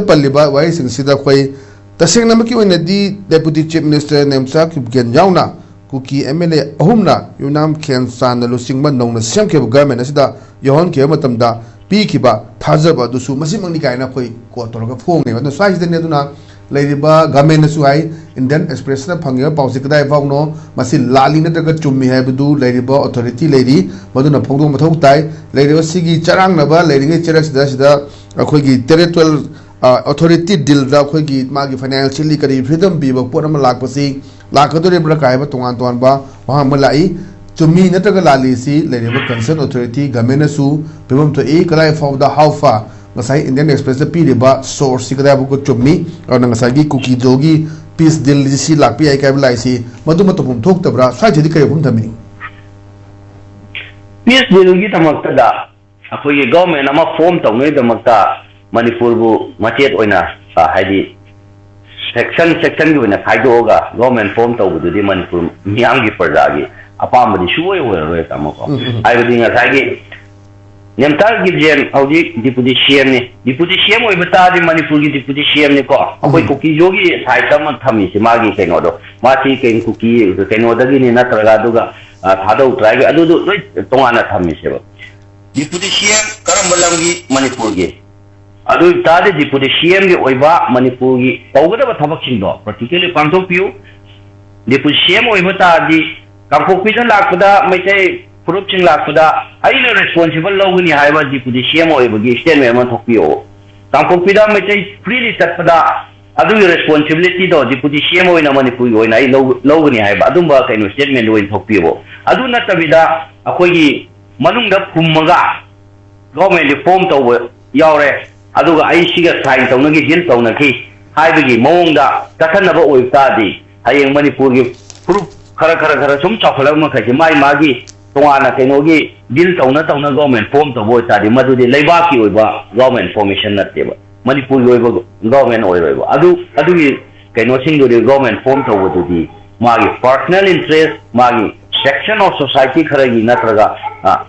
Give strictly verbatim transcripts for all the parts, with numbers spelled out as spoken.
ꯄꯜꯂꯤꯕ ꯋꯥꯍꯩꯁꯤꯡꯁꯤꯗ ꯑꯩꯈꯣꯏ ꯇꯁꯦꯡꯅꯃꯛꯀꯤ ꯑꯣꯏꯅꯗꯤ Deputy Chief Minister Nemcha Kipgen ꯌꯥꯎꯅ ꯀꯨꯀꯤ M L A ꯑꯍꯨꯝꯅ ꯌꯨꯝꯅꯥꯝ ꯈꯦꯟꯆꯥꯟꯅ ꯂꯨꯆꯤꯡꯕ ꯅꯧꯅ ꯁꯦꯝꯈꯤꯕ government ꯑꯁꯤꯗ ꯌꯥꯎꯍꯟꯈꯤꯕ ꯃꯇꯝꯗ ꯄꯤꯈꯤꯕ ꯊꯥꯖꯕ ꯑꯗꯨꯁꯨ ꯃꯁꯤꯃꯛꯅꯤ ꯀꯥꯏꯅ ꯑꯩꯈꯣꯏ quote ꯇꯧꯔꯒ ꯐꯣꯡꯅꯦꯕ꯫ ꯑꯗꯨꯅ ꯁ꯭ꯋꯥꯏꯁꯤꯗꯅꯦ, ꯑꯗꯨꯅ ꯂꯩꯔꯤꯕ government ꯅꯁꯨ ꯍꯥꯏ, Indian Express ꯅ ꯐꯪꯉꯤꯕ ꯄꯥꯎꯁꯦ ꯀꯗꯥꯏ ꯐꯥꯎꯅꯣ, ꯃꯁꯤ ꯂꯥꯜꯂꯤ ꯅꯠꯇ꯭ꯔꯒ ꯆꯨꯝꯃꯤ ꯍꯥꯏꯕꯗꯨ ꯂꯩꯔꯤꯕ authority ꯂꯩꯔꯤ, ꯃꯗꯨꯅ ꯐꯣꯡꯗꯣꯛ ꯃꯊꯧ ꯇꯥꯏ꯫ ꯂꯩꯔꯤꯕ ꯁꯤꯒꯤ ꯆꯔꯥꯡꯅꯕ ꯂꯩꯔꯤꯉꯩ ꯆꯩꯔꯛꯁꯤꯗ, ꯁꯤꯗ ꯑꯩꯈꯣꯏꯒꯤ territorial, ꯑ, authority deal ꯗ ꯑꯩꯈꯣꯏꯒꯤ ꯃꯥꯒꯤ financially ꯀꯔꯤ freedom ꯄꯤꯕ ꯄꯣꯠ ꯑꯃ ꯂꯥꯛꯄꯁꯤ ꯂꯥꯛꯀꯗꯧꯔꯤꯕ꯭ꯔꯥ ꯀꯥꯏꯕ ꯇꯣꯉꯥꯟ ꯇꯣꯉꯥꯟꯕ ꯋꯥꯍꯪ ꯑꯃ ꯂꯥꯛꯏ꯫ ꯆꯨꯝꯃꯤ ꯅꯠꯇ꯭ꯔꯒ ꯂꯥꯜꯂꯤ ꯁꯤ ꯂꯩꯔꯤꯕ concern authority government ꯅꯁꯨ ꯄꯤꯐꯝ ꯊꯣꯛꯏ꯫ ꯀꯗꯥꯏ ꯐꯥꯎꯕꯗ, how far, ꯉꯁꯥꯏ Indian Express ꯇ ꯄꯤꯔꯤꯕ source ꯁꯤ ꯀꯗꯥꯏ ꯐꯥꯎꯕ ꯆꯨꯝꯃꯤ? ꯑꯗꯨꯅ ꯉꯁꯥꯏꯒꯤ ꯀꯨꯀꯤꯖꯣꯒꯤ peace deal ꯁꯤ ꯂꯥꯛꯄ ꯌꯥꯏ ꯀꯥꯏꯕ ꯂꯥꯛꯏꯁꯤ ꯃꯗꯨꯃ ꯇꯧꯐꯝ ꯊꯣꯛꯇꯕ꯭ꯔꯥ? ꯁ꯭ꯋꯥꯏꯁꯤꯗꯤ ꯀꯔꯤ ꯋꯥꯐꯝ ꯊꯝꯕꯤꯅꯤꯡꯉꯤ? Peace deal ꯒꯤꯗꯃꯛꯇꯗ ꯑꯩꯈꯣꯏꯒꯤ government ꯑꯃ form ꯇꯧꯅꯕꯒꯤꯗꯃꯛꯇ ꯃꯅꯤꯄꯨꯔꯕꯨ ꯃꯆꯦꯠ ꯑꯣꯏꯅ, ꯑ, ꯍꯥꯏꯗꯤ section section ꯒꯤ ꯑꯣꯏꯅ ꯈꯥꯏꯗꯣꯛꯑꯒ government form ꯇꯧꯕꯗꯨꯗꯤ ꯃꯅꯤꯄꯨꯔ ꯃꯤꯌꯥꯝꯒꯤ ꯄ꯭ꯔꯖꯥꯒꯤ ꯑꯄꯥꯝꯕꯗꯤ ꯁꯨꯡꯑꯣꯏ ꯑꯣꯏꯔꯔꯣꯏ, ꯇꯥꯃꯣꯀꯣ꯫ ꯎꯝ, ꯎꯝ꯫ ꯍꯥꯏꯕꯗꯤ ꯉꯁꯥꯏꯒꯤ ꯅꯦꯝꯆꯥ ꯀꯤꯞꯒꯦꯟ ꯍꯧꯖꯤꯛ Deputy C M ꯅꯤ꯫ Deputy C M ꯑꯣꯏꯕ ꯇꯥꯔꯗꯤ ꯃꯅꯤꯄꯨꯔꯒꯤ Deputy C M ꯅꯤꯀꯣ꯫ ꯑꯩꯈꯣꯏ ꯎꯝ꯫ ꯀꯨꯀꯤꯖꯣꯒꯤ side ꯑꯃ ꯊꯝꯃꯤꯁꯦ, ꯃꯥꯒꯤ ꯀꯩꯅꯣꯗꯣ꯫ ꯃꯥꯁꯤ ꯀꯩ ꯀꯨꯀꯤ ꯀꯩꯅꯣꯗꯒꯤꯅꯤ ꯅꯠꯇ꯭ꯔꯒ ꯑꯗꯨꯒ, ꯑ, ꯊꯥꯗꯧ tribe ꯒꯤ ꯑꯗꯨꯗꯨ ꯂꯣꯏ ꯇꯣꯉꯥꯟꯅ ꯊꯝꯃꯤꯁꯦꯕ꯫ Deputy C M ꯀꯔꯝꯕ ꯂꯝꯒꯤ? ꯃꯅꯤꯄꯨꯔꯒꯤ꯫ ꯑꯗꯨ ꯑꯣꯏ ꯇꯥꯔꯗꯤ Deputy C M ꯒꯤ ꯑꯣꯏꯕ ꯃꯅꯤꯄꯨꯔꯒꯤ ꯇꯧꯒꯗꯕ ꯊꯕꯛꯁꯤꯡꯗꯣ practically ꯄꯥꯡꯊꯣꯛꯄꯤꯌꯨ꯫ Deputy C M ꯑꯣꯏꯕ ꯇꯥꯔꯗꯤ ꯀꯥꯡꯄꯣꯛꯄꯤꯗ ꯂꯥꯛꯄꯗ ꯃꯩꯇꯩ ꯐꯨꯔꯨꯞꯁꯤꯡ ꯂꯥꯛꯄꯗ ꯑꯩꯅ responsible ꯂꯧꯒꯅꯤ ꯍꯥꯏꯕ Deputy C M ꯑꯣꯏꯕꯒꯤ statement ꯑꯃ ꯊꯣꯛꯄꯤꯌꯣ꯫ ꯀꯥꯡꯄꯣꯛꯄꯤꯗ ꯃꯩꯇꯩ freely ꯆꯠꯄꯗ ꯑꯗꯨꯒꯤ responsibility ꯗꯣ Deputy C M ꯑꯣꯏꯅ ꯃꯅꯤꯄꯨꯔꯒꯤ ꯑꯣꯏꯅ ꯑꯩ ꯂꯧ-, ꯂꯧꯒꯅꯤ ꯍꯥꯏꯕ ꯑꯗꯨꯝꯕ ꯀꯩꯅꯣ statement ꯑꯣꯏꯅ ꯊꯣꯛꯄꯤꯌꯣ꯫ ꯑꯗꯨ ꯅꯠꯇꯕꯤꯗ ꯑꯩꯈꯣꯏꯒꯤ ꯃꯅꯨꯡꯗ ꯐꯨꯝꯃꯒ government ꯀꯤ form ꯇꯧꯕ ꯌꯥꯎꯔꯦ, ꯑꯗꯨꯒ ꯑꯩ ꯁꯤꯒ sign ꯇꯧꯅꯈꯤ, deal ꯇꯧꯅꯈꯤ ꯍꯥꯏꯕꯒꯤ ꯃꯑꯣꯡꯗ ꯆꯠꯊꯅꯕ ꯑꯣꯏꯕ ꯇꯥꯔꯗꯤ, ꯍꯌꯦꯡ ꯃꯅꯤꯄꯨꯔꯒꯤ ꯐꯨꯔꯨꯞ ꯈꯔ, ꯈꯔ, ꯈꯔ ꯁꯨꯝ ꯆꯥꯎꯈꯠꯂꯛꯄ ꯃꯈꯩꯁꯦ ꯃꯥꯒꯤ, ꯃꯥꯒꯤ ꯇꯣꯉꯥꯟꯅ ꯀꯩꯅꯣꯒꯤ deal ꯇꯧꯅ ꯇꯧꯅ government form ꯇꯧꯕ ꯑꯣꯏꯇꯥꯔꯗꯤ, ꯃꯗꯨꯗꯤ ꯂꯩꯕꯥꯛꯀꯤ ꯑꯣꯏꯕ government formation ꯅꯠꯇꯦꯕ, ꯃꯅꯤꯄꯨꯔꯒꯤ ꯑꯣꯏꯕ government ꯑꯣꯏꯔꯣꯏꯕ꯫ ꯑꯗꯨ, ꯑꯗꯨꯒꯤ ꯀꯩꯅꯣꯁꯤꯡꯗꯨꯗꯤ government form ꯇꯧꯕꯗꯨꯗꯤ ꯃꯥꯒꯤ personal interest, ꯃꯥꯒꯤ section of society ꯈꯔꯒꯤ ꯅꯠꯇ꯭ꯔꯒ, ꯑ,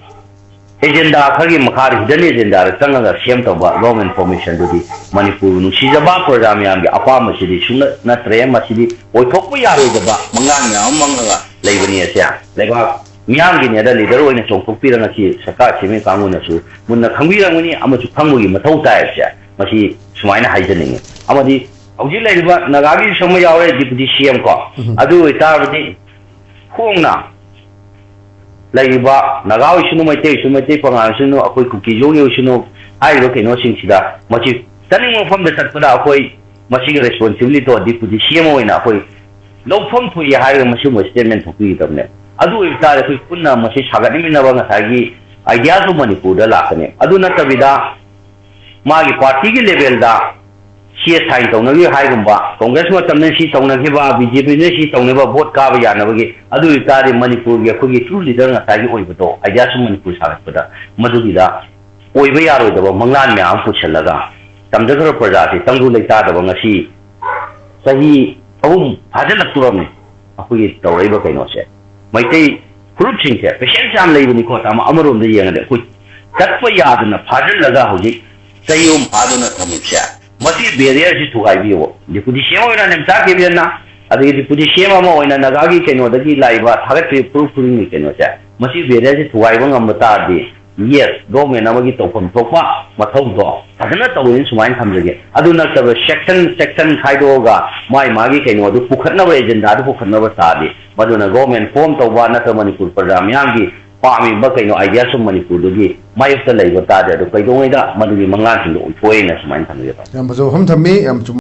ꯑꯦꯖꯦꯟꯗꯥ ꯈꯔꯒꯤ ꯃꯈꯥꯗ, ꯍꯤꯗꯟ ꯑꯦꯖꯦꯟꯗꯥꯗ ꯆꯪꯉꯒ ꯁꯦꯝ ꯇꯧꯕ ꯒꯣꯔꯃꯦꯟ ꯐꯣꯔꯃꯦꯁꯟꯗꯨꯗꯤ ꯃꯅꯤꯄꯨꯔ ꯅꯨꯡꯁꯤꯖꯕ ꯄ꯭ꯔꯖꯥ ꯃꯌꯥꯝꯒꯤ ꯑꯄꯥꯝꯕꯁꯤꯗꯤ ꯁꯨꯡꯅ ꯅꯠꯇ꯭ꯔꯦ꯫ ꯃꯁꯤꯗꯤ ꯑꯣꯏꯊꯣꯛꯄ ꯌꯥꯔꯣꯏꯗꯕ ꯃꯪꯂꯥꯟ ꯃꯌꯥꯝ ꯑꯃ ꯃꯪꯉꯒ ꯂꯩꯕꯅꯤ꯫ ꯑꯁꯦ ꯂꯩꯕꯥꯛ ꯃꯤꯌꯥꯝꯒꯤꯅꯦꯗ ꯂꯤꯗꯔ ꯑꯣꯏꯅ ꯆꯣꯡꯊꯣꯛꯄꯤꯔ ꯉꯁꯤ ꯁꯔꯀꯥꯔ ꯁꯦꯝꯃꯤ ꯀꯥꯡꯕꯨꯅꯁꯨ ꯃꯨꯟꯅ ꯈꯪꯕꯤꯔꯝꯒꯅꯤ ꯑꯃꯁꯨ ꯈꯪꯕꯒꯤ ꯃꯊꯧ ꯇꯥꯏ ꯍꯥꯏꯕꯁꯦ ꯃꯁꯤ ꯁꯨꯃꯥꯏꯅ ꯍꯥꯏꯖꯅꯤꯡꯉꯤ꯫ ꯑꯃꯗꯤ ꯍꯧꯖꯤꯛ ꯂꯩꯔꯤꯕ ꯅꯥꯒꯥꯒꯤꯁꯨ ꯑꯃ ꯌꯥꯎꯔꯦ, ꯗꯤꯄꯨꯇꯤ ꯁꯤ ꯑꯦꯝ ꯀꯣ꯫ ꯎꯝ꯫ ꯑꯗꯨ ꯑꯣꯏꯇꯥꯔꯕꯗꯤ ꯈꯣꯡꯅ ꯂꯩꯔꯤꯕ ꯅꯥꯒꯥ ꯑꯣꯏꯁꯅꯨ, ꯃꯩꯇꯩ ꯑꯣꯏꯁꯅꯨ, ꯃꯩꯇꯩ ꯄꯉꯥꯜ ꯑꯣꯏꯁꯅꯨ, ꯑꯩꯈꯣꯏ ꯀꯨꯀꯤꯖꯣꯒꯤ ꯑꯣꯏꯁꯅꯨ, ꯍꯥꯏꯔꯤꯕ ꯀꯩꯅꯣꯁꯤꯡꯁꯤꯗ ꯃꯁꯤ ꯆꯠꯅꯤꯡꯕ ꯃꯐꯝꯗ ꯆꯠꯄꯗ ꯑꯩꯈꯣꯏ ꯃꯁꯤꯒꯤ ꯔꯦꯁꯄꯣꯟꯁꯤꯕꯤꯂꯤꯇꯤꯗꯣ ꯗꯤꯄꯨꯇꯤ ꯁꯤ ꯑꯦꯝ ꯑꯣꯏꯅ ꯑꯩꯈꯣꯏ ꯂꯧꯐꯝ ꯊꯣꯛꯏ ꯍꯥꯏꯔꯒ ꯃꯁꯤꯒꯨꯝꯕ ꯁ꯭ꯇꯦꯠꯃꯦꯟ ꯊꯣꯛꯄꯤꯒꯗꯕꯅꯦ꯫ ꯑꯗꯨ ꯑꯣꯏꯕ ꯇꯥꯔꯗꯤ ꯑꯩꯈꯣꯏ ꯄꯨꯟꯅ ꯃꯁꯤ ꯁꯥꯒꯠꯃꯤꯟꯅꯕ ꯉꯁꯥꯏꯒꯤ ꯑꯥꯏꯗꯤꯌꯥꯁꯨ ꯃꯅꯤꯄꯨꯔꯗ ꯂꯥꯛꯀꯅꯤ꯫ ꯑꯗꯨ ꯅꯠꯇꯕꯤꯗ ꯃꯥꯒꯤ ꯄꯥꯔꯇꯤꯒꯤ ꯂꯦꯚꯦꯜꯗ ꯁꯤ ꯑꯦ ꯁꯥꯏꯟ ꯇꯧꯅꯈꯤꯕ ꯍꯥꯏꯒꯨꯝꯕ, ꯀꯣꯡꯒ꯭ꯔꯦꯁ ꯃꯇꯝꯗ ꯁꯤ ꯇꯧꯅꯈꯤꯕ, ꯕꯤ ꯖꯦ ꯄꯤꯅ ꯁꯤ ꯇꯧꯅꯕ ꯚꯣꯠ ꯀꯥꯕ ꯌꯥꯅꯕꯒꯤ, ꯑꯗꯨ ꯑꯣꯏꯕ ꯇꯥꯔꯗꯤ ꯃꯅꯤꯄꯨꯔꯒꯤ ꯑꯩꯈꯣꯏꯒꯤ ꯇ꯭ꯔꯨ ꯂꯤꯗꯔ ꯉꯁꯥꯏꯒꯤ ꯑꯣꯏꯕꯗꯣ, ꯑꯥꯏꯗꯤꯌꯥꯁꯨ ꯃꯅꯤꯄꯨꯔ ꯁꯥꯒꯠꯄꯗ ꯃꯗꯨꯒꯤꯗ ꯑꯣꯏꯕ ꯌꯥꯔꯣꯏꯗꯕ ꯃꯪꯂꯥꯟ ꯃꯌꯥꯝ ꯑꯃ ꯄꯨꯁꯜꯂꯒ ꯇꯝꯖꯈ꯭ꯔꯕ ꯄ꯭ꯔꯖꯥꯁꯤ ꯇꯪꯗꯨ ꯂꯩꯇꯥꯗꯕ ꯉꯁꯤ ꯆꯍꯤ ꯑꯍꯨꯝ ꯐꯥꯖꯤꯜꯂꯛꯇꯣꯔꯕꯅꯤ꯫ ꯑꯩꯈꯣꯏꯒꯤ ꯇꯧꯔꯛꯏꯕ ꯀꯩꯅꯣꯁꯦ, ꯃꯩꯇꯩ ꯐꯨꯔꯨꯞꯁꯤꯡꯁꯦ ꯄꯦꯁꯦꯟꯁ ꯌꯥꯝ ꯂꯩꯕꯅꯤꯀꯣ꯫ ꯇꯥꯃꯣ, ꯑꯃꯔꯣꯝꯗ ꯌꯦꯡꯉꯗꯤ ꯑꯩꯈꯣꯏ ꯆꯠꯄ ꯌꯥꯗꯅ ꯐꯥꯖꯤꯜꯂꯒ ꯍꯧꯖꯤꯛ ꯆꯍꯤ ꯑꯍꯨꯝ ꯐꯥꯗꯨꯅ ꯊꯝꯃꯤꯕꯁꯦ, ꯃꯁꯤ ꯕꯦꯔꯤꯌꯔꯁꯤ ꯊꯨꯒꯥꯏꯕꯤꯌꯣ꯫ ꯗꯤꯄꯨꯇꯤ ꯁꯤ ꯑꯦꯝ ꯑꯣꯏꯅ ꯅꯦꯝꯆꯥ ꯀꯦꯕꯤꯟꯅ, ꯑꯗꯒꯤ ꯗꯤꯄꯨꯇꯤ ꯁꯤ ꯑꯦꯝ ꯑꯃ ꯑꯣꯏꯅ ꯅꯥꯒꯥꯒꯤ ꯀꯩꯅꯣꯗꯒꯤ ꯂꯥꯛꯏꯕ ꯊꯥꯒꯠꯄꯤꯔꯤꯕ ꯐꯨꯔꯨꯞ ꯈꯨꯗꯤꯡꯒꯤ ꯀꯩꯅꯣꯁꯦ, ꯃꯁꯤ ꯕꯦꯔꯤꯌꯔꯁꯤ ꯊꯨꯒꯥꯏꯕ ꯉꯝꯕ ꯇꯥꯔꯗꯤ, ꯌꯦꯁ, ꯒꯣꯔꯃꯦꯟ ꯑꯃꯒꯤ ꯇꯧꯐꯝ ꯊꯣꯛꯄ ꯃꯊꯧꯗꯣ ꯐꯖꯅ ꯇꯧꯋꯦꯅ ꯁꯨꯃꯥꯏꯅ ꯊꯝꯖꯒꯦ꯫ ꯑꯗꯨ ꯅꯠꯇꯕ ꯁꯦꯛꯁꯟ ꯁꯦꯛꯁꯟ ꯈꯥꯏꯗꯣꯛꯑꯒ ꯃꯥꯏ ꯃꯥꯒꯤ ꯀꯩꯅꯣꯗꯨ ꯄꯨꯈꯠꯅꯕ, ꯑꯦꯖꯦꯟꯗꯥꯗꯨ ꯄꯨꯈꯠꯅꯕ ꯇꯥꯔꯗꯤ, ꯃꯗꯨꯅ ꯒꯣꯔꯃꯦꯟ ꯐꯣꯝ ꯇꯧꯕ ꯅꯠꯇ꯭ꯔꯒ ꯃꯅꯤꯄꯨꯔ ꯄ꯭ꯔꯖꯥ ꯃꯤꯌꯥꯝꯒꯤ ꯄꯥꯝꯃꯤꯕ ꯀꯩꯅꯣ ꯑꯥꯏꯗꯤꯌꯥꯁꯨ ꯃꯅꯤꯄꯨꯔꯗꯒꯤ ꯃꯥꯌꯣꯛꯇ ꯂꯩꯕ ꯇꯥꯔꯗꯤ, ꯑꯗꯨ ꯀꯩꯗꯧꯉꯩꯗ ꯃꯗꯨꯒꯤ ꯃꯪꯂꯥꯟꯁꯤꯡꯗꯣ ꯑꯣꯏꯊꯣꯛꯑꯦꯅ ꯁꯨꯃꯥꯏꯅ ꯊꯝꯖꯒꯦ꯫ ꯌꯥꯝ ꯐꯖꯕ ꯋꯥꯐꯝ ꯊꯝꯃꯤ, ꯌꯥꯝ ꯆꯨꯝ-